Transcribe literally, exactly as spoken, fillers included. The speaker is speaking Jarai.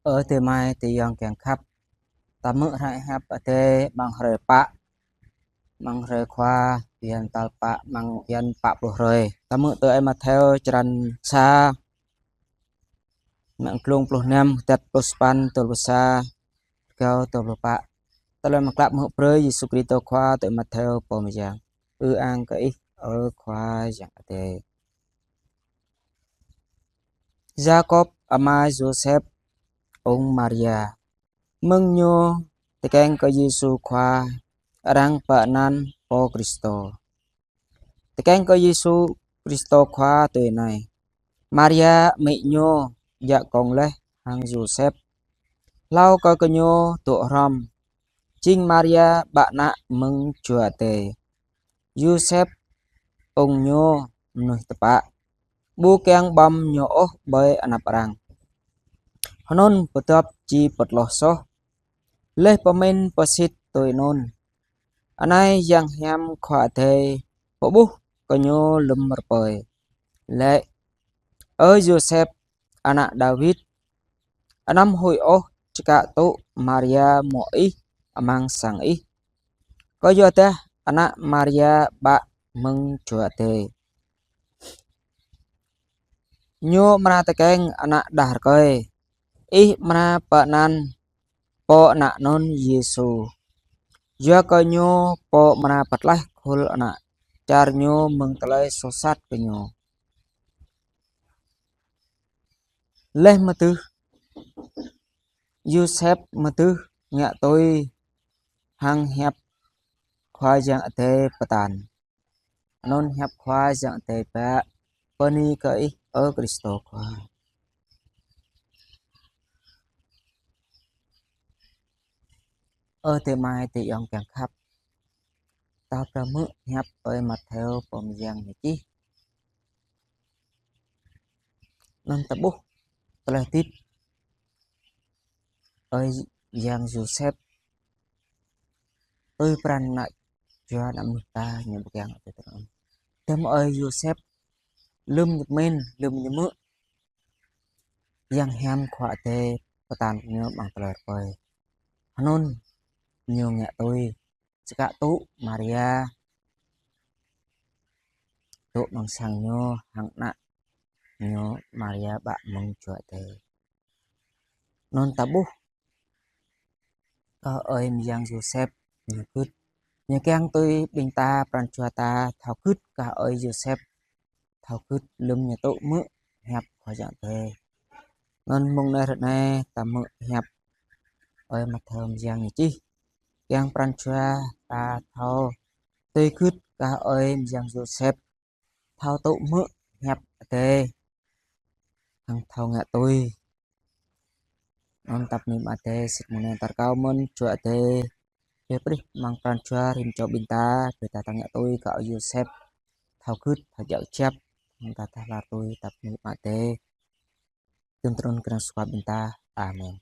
Ơ adơi amai adơi ayŏng kiăng khăp. Ta hmư̆ hră hiăp Adai amăng hrơi pă, amăng hrơi Khua, bơyan tal pă, amăng bơyan pă pluh hrơi. Ta hmư̆ tui Ơi Mattheo črăn sa, mơ̆ng glông pluh năm, tơ̆t pluh sapăn, tơl pluh sa, rơgao tơl pluh pă. Tơlơi mơak klă mơ̆ng hră Yêsu Kristô Khua tui Ơi Mattheo pô mơyang. Ư-ang kơ Ih, ơ Khua Yang Adai. Yakôb, ama Yôsep, ung Maria, mơ̆ng ñu tơkeng kơ Yêsu Khua, arăng pơanăn pô Kristô. Tơkeng kơ Yêsu Kristô Khua tui anai: Maria amĭ ñu djă kông laih hăng Yôsep, hlâo kơ gơñu dŏ hrŏm. Jing Maria bă ană mơ̆ng Jua Adai. Yôsep, ung ñu, mơnuih tơpă, ƀu kiăng ƀăm ñu ôh ƀơi anăp arăng. Hơnŭn pơdŏp či pơtloh soh, laih pơmĭn pơsit tui anŭn. Anai Yang Hiam Khua Adai pơƀuh kơ ñu lơ̆m rơpơi, laĭ: Ơ Yôsep, ană Dawid, anăm huĭ ôh čơkă tŭ Maria mŏ ih amăng sang ih. Kơyuadah ană Maria bă mơ̆ng Jua Adai. Ñu amra tơkeng ană đah rơkơi. Ih amra pơanăn pô ană anŭn Yêsu. Yua kơ ñu pô amra pơtlaih khul ană čar ñu mơ̆ng tơlơi soh sat kơ ñu. Laih mơdưh, Yôsep mơdưh ngă tui hăng hiăp Khua Yang Adai pơtă. Anŭn hiăp Khua Yang Adai pă. Bơni kơ Ih, ơ Kristô Khua. Ơ adơi amai adơi ayŏng kiăng khăp. Ta phrâo hmư̆ hiăp Ơi Mattheo pô mơyang ñu čih. Anŭn ta ƀuh tơlơi hơdip Ơi Yang Yôsep tui pran ană jua ană mơnuih ta ñu ƀu kiăng tui tơnăn. Tơm Ơi Yôsep lơ̆m ñu pơmĭn, lơ̆m ñu hmư̆ Yang Hiam Khua Adai pơtă ñu amăng tơlơi rơpơi, hơnŭn ñu ngă tui čơkă tŭ Maria dŏ amăng sang ñu hăng ană ñu Maria bă mơ̆ng Jua Adai. Anŭn ta ƀuh kơ Ơi Mơyang Yôsep ñu gưt. Ñu kiăng tui ƀing ta pran jua ta thâo gưt kơ Ơi Yôsep, thâo gưt lơ̆m ñu tŭ hmư̆ hiăp Khua Yang Adai. Anŭn mơ̆ng anai ră anai ta hmư̆ hiăp Ơi Mattheo Mơyang ñu čih. Kiăng pran jua ta thâo tui gưt kơ Ơi Mơyang Yôsep, thâo tŭ hmư̆ hiăp Adai hăng thâo ngă tui. Anŭn ta bơni Ama Adai. Sĭt mơ̆ng anai ta rơkâo mơ̆n Jua Adai brơi pran jua rĭm čô ƀing ta, brơi ta thâo ngă tui kơ Ơi Yôsep, thâo gưt, thâo djă̱ kơjăp, hăng ta thâo lar tui. Ta bơni Ama Adai. Tơm trŭn krăn sua ƀing ta. Amen.